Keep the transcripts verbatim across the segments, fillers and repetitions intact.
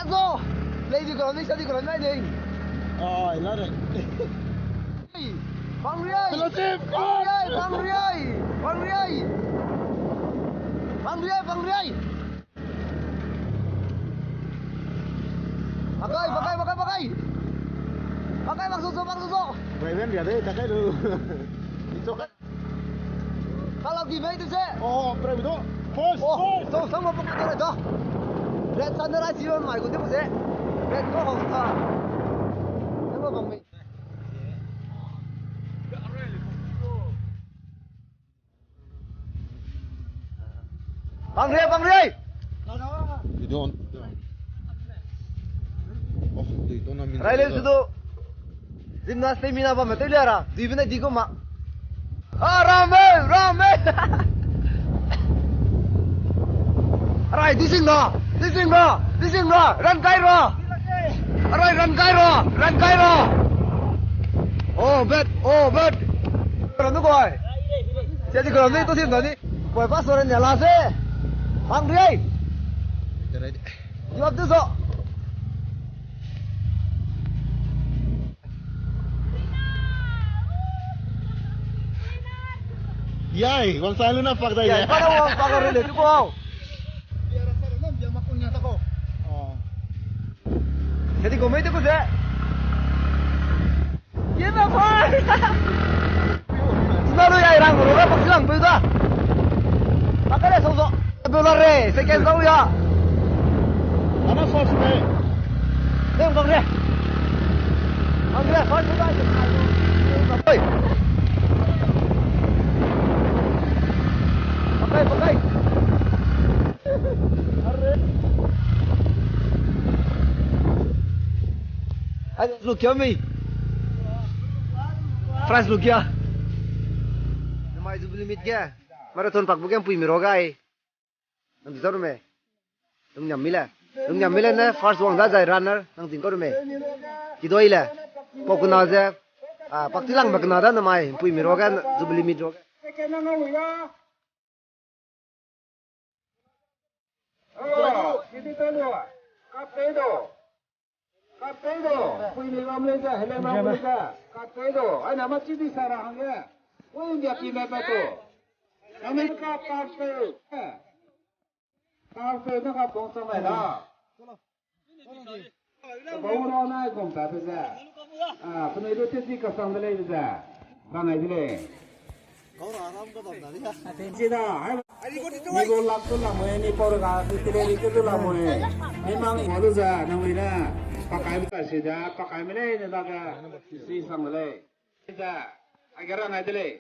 Zo! Lei di kolam ni, sa di kolam nai dei. Ai, la re. Bang riai! Hello, Chief! Bang riai, bang riai! Bang riai! Bang riai, bang riai! Bakai, bakai, bakai, bakai! Bakai, bang so so, bang so so! Bai ben ria dei, takai lu. Ito kai. Kalau di mei tu se. Oh, pre do. Boss, oh, boss. Tau sang ma pok tu re da. Red Thunder ai siwa mai gu de bu se. Red ko hong ta. Tau ma bang mei. Bang re, bang re. Video on. Oh, di to na min. Rai le su do. Gymnast stamina bam me tew lia ra, dui bene di gu ma. Ah, ram e, ram e. Arai, di sing ra, di sing ra, di sing ra, ran kai ra. Arai, ran kai ra, ran kai ra. Oh, bet, oh, bet. Ran nu koi. Sia di ram ni, to sim da ni. Koi pa so ran ya la se. Bang ri ai. Di bam tu so. Yai, wang sai lu na pak dai. Yai, ya. Pada wang pak re le tu ko. Biara sa na biara makun nya ta ko. Oh. Jadi ko mai tu ko se. Ye na pai. Sina lu yai rang ro ra pak lang pe da. Pak le so so. Pe la re, second zau ya. Ana first me. Deng bang re. Bang re, first me. Oi. Pakai, pakai. Are. Ai, lu kia mi. Prize lu kia. Namai jubilee meet ge. Marathon pak bu ge mpui mi ro gai. Nang di zau rume. Lungniam mi le. Lungniam mi le ne first wang da zai runner. Nang zing kau rume. Kidoi le. Pau kena ze. Ah, pak ti lang ba kena da namai. Mpui mi ro ge, jubilee meet ro ge. Kapei do, pui ni lam lei ze, heleng lam lei ze, kapei do, ai na ma chi di sa ra hangge, pui India ki me pa to. Nami ka kapei, eh, kapei na ka pong sa mai da. Bau ro nai gom ta pe ze. Ah, penui lu te chi ka sang de lei ze. Ba ngai de lei. Ni go lak tu lamui, ni pau ga tu tile ri tu lamui. Ni mang mo lu za, nang wi na. Pakai mi ka si da, pakai mi lei ne da ga. Si sang lei. Za, ai ga rang ai de lei.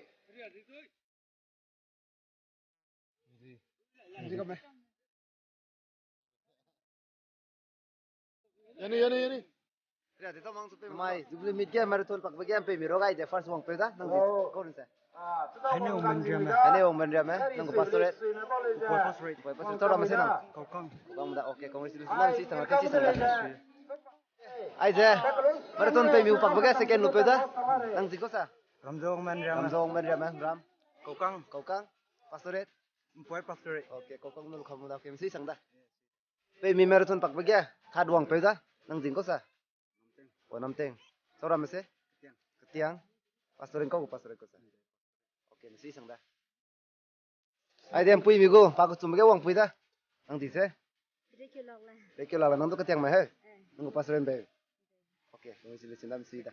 Yani, yani, yani. Mai, jubilee meet ge marathon pakbe ge mpui mi ro gai de first wang peu da, nang di, kau rin se. Haine wang ben ria me. Haine wang ben ria me, nang gu pastorate. Pastorate. Pastorate, tau ra me se nang. Kaukang. Kaukang da, okay, congratulations, nang si sang, nang si sang da. Aize, marathon pei mi pakbe ge second lu peu da, nang di kau sa. Ramzong ben ria me. Ramzong ben ria me, Ram. Kaukang. Kaukang. Pastorate. Mpoi pastorate. Okay, Kaukang nu lu khamu da, okay, si sang da. Pei mi marathon pakbe ge, third wang peu da, nang zing kau sa. O Namteng. Tau ra me se? Ketiang. Pastor ring kau gu pastor ring kau sa. Okay, nsi sang da. Ai de mpui mi gu, pa gu chum ge wang pui da. Nang di se? Rekeu lak le. Rekeu lak le, nang du ketiang mai he. Eh. Nang gu pastor ring be. Okay, nang si le sin da, nsi da.